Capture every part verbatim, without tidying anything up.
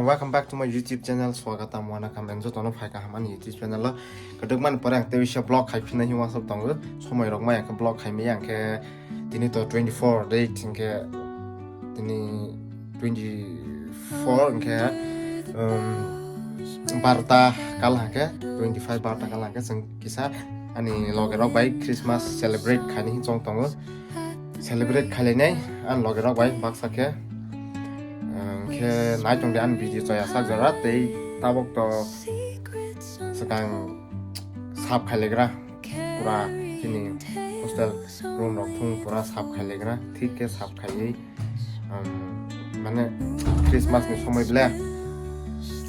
Welcome back to my YouTube channel, swagatam wanakam, and jotono phai kaham ani YouTube channel o. Kwdwkmani pore ang tei bisa vlog khai phina hinwi wasok tongo. Somoi rok maya khe vlog khai maya, ang khe tini to twenty-four date, hingkhe tini twenty-four hingkhe, um, barta kal hingkhe, twenty-five barta kal hingkhe chwng kisa ani loge rok bai Christmas celebrate khaini chong tongo. Celebrate khailai nai ani loge rok bai baksa khe. Hingkhe nai tong di ani video chaya sak jora tei tabok to swkang sap khailegra pura chini hostel room rok thung pura sap khailegra thik khe sap khaiwi, um, mane Christmas ni somoi ble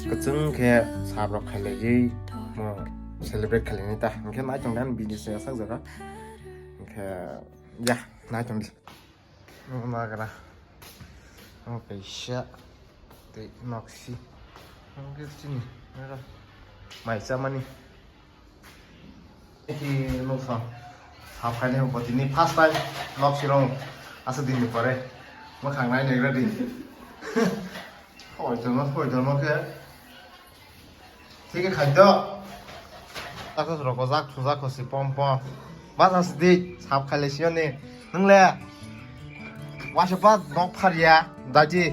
kwchwng khe sap rok khailaigwi mo celebrate khailaini ta hingkhe nai tong di ani video chaya sak jora hingkhe ya nai tong di. Nagra. Oke, sya. Tei noksi. Oke, sini. Nagra. Mai chamani. Eki noksa. Hapkhaini botini first time noksi rong. Asa dinni pore. Mwkhang nai negra di. Hoi tono, hoi tono khe. Thik khe khai do. Takos rok jak thujak khosi pom pom. Bas as di sap khai le siyoni. Nung le. Wasa pa nok phar ya. Daji.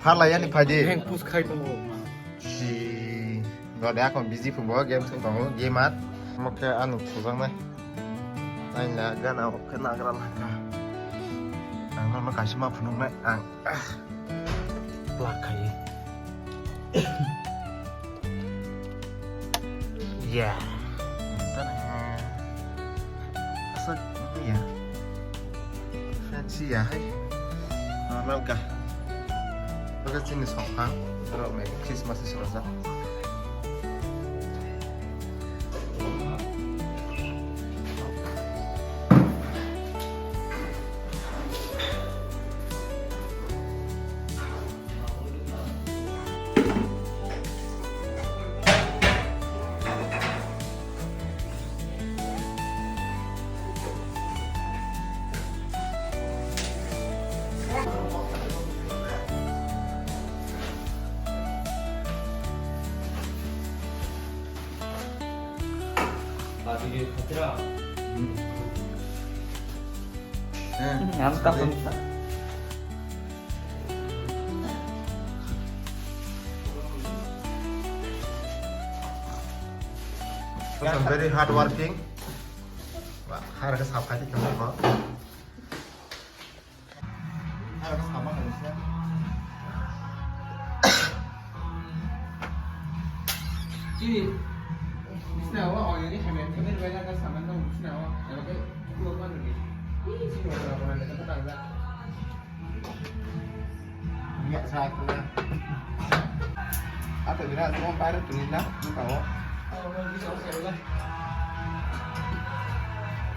Phar la yani phai di. Heng pus khai tongo. Si. Gode ako busy phungo game thung tongo. Game at. Mo khe anu thujak nai. Nai la gana o khe nagra laka. Ang no kaisa ma phunuk nai. Ang. Plak khai. Ya. Tara. Asal ya. Fancy ya hai. Normal ka. Oke sini sokang. Aro Merry Christmas sih rasa. Ngam ta pun ta. Very hard working. Wah, har ka sap khai di kamu ko. Har ka sap khai di. Chini. Bisna wa oyoni khamen khamen bai na ka saman no bisna wa. Ebe ke lo ma ni. Chini wa ko na le ka ta. Ata bira to bayar tunina, buka o.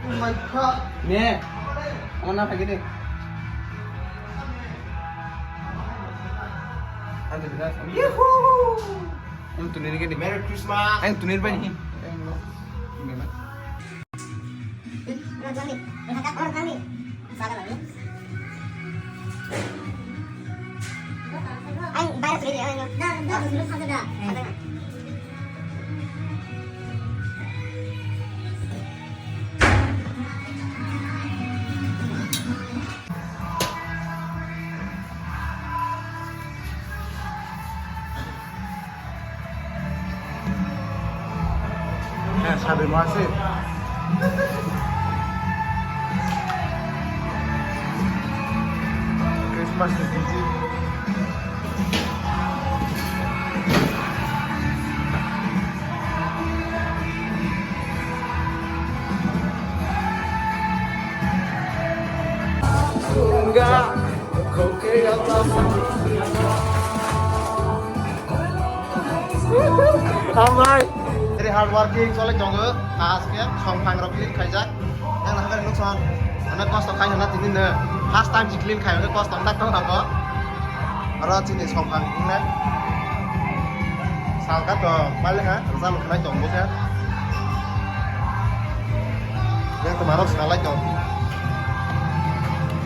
Oh my God. Ne. Mana lagi deh. Ata bira. Yuhu. Ini tunir gini. Merry Christmas. Ayo tunir bani. Ang bayar sendiri ya, ano? Eh, sabi mo ase. Christmas is busy. Amai. Very hard working, chole tongo. Aske songphang rok clean khaijak. Yang nak kari nuksan. Ano kosto khai hana tini ne. First time si clean khai hana kosto tak tong tong. Aro chini songphang ne. Sangka to bale ha, rizal khnai tong bo khe. Yang to marok salai tong.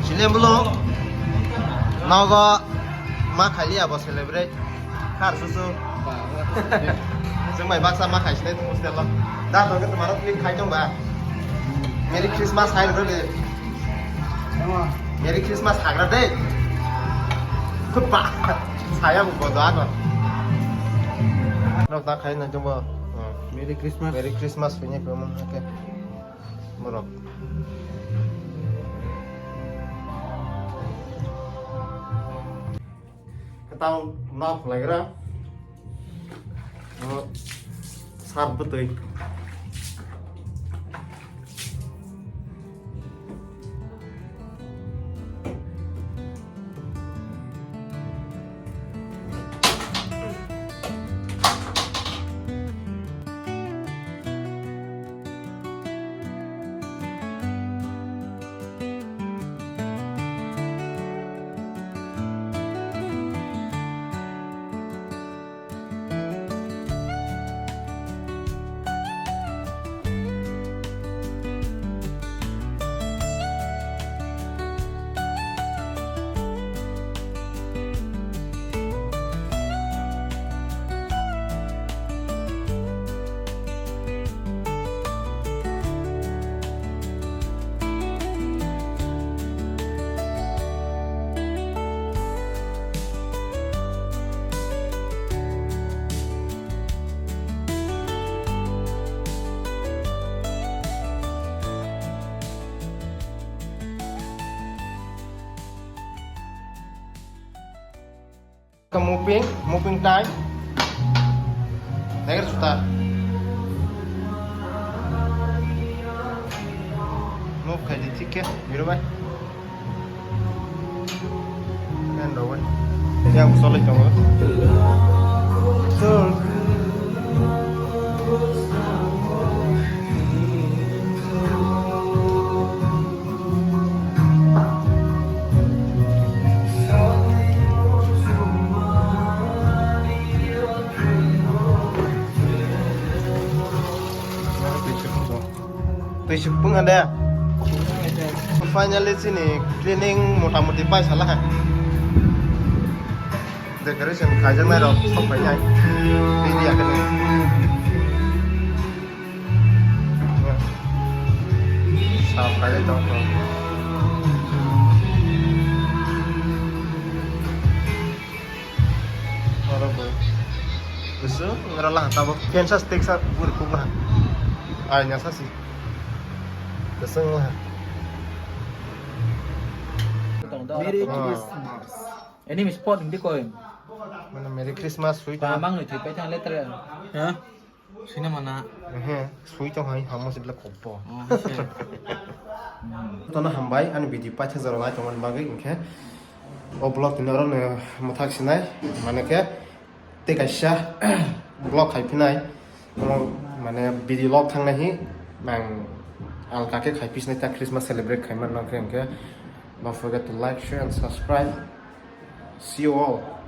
Sile bulo. Nogo. Ma khailiya bo celebrate. Khar susu. Chwng bai baksa ma khai sinai tong hostel lo. Da to ke tumaro clip khai tong ba. Merry Christmas hai ro de. Merry Christmas hagra de. Ba. Saya bo bodo agon. Nok da khai na jumbo. Merry Christmas. Merry Christmas punya pemon ke. Borok. Tao nok laigra. Sar bwtwi. Mopping, mopping time. Nagar suta. Mop khai di, thik khe, biro bai. Kan rawai. Yang solid kamu. Betul. Twi suk pung ande. Finally chini cleaning mota moti pai sala hai. Decoration khaijak nai rok sok pai nai. Ready akhe. Sap khaijak tong tong. Oro bo. Busu, ngra lah tabok. Kensa stik sa buri kuk lah. Ai, nya sa si. Keseng lah. Merry Christmas. Ini mi spot hindi ko. Mana Merry Christmas, sweet. Ba mang ni thui pai thang letra. Ha? Sui na mana. Ehe, sui tong hai, hamo sibla koppo. Oh, okay. Tono hambai, ani video paitha jora lai tongmani bagwi, hinkhe o vlog tini oro no mwthak sinai, mane khe tei kaisa vlog khai phinai, omo mane video log thangnai hi, ang alka khe khai phi sinai ta Christmas celebrate khai man nang khe, hinkhe don't forget to like, share and subscribe. See you all.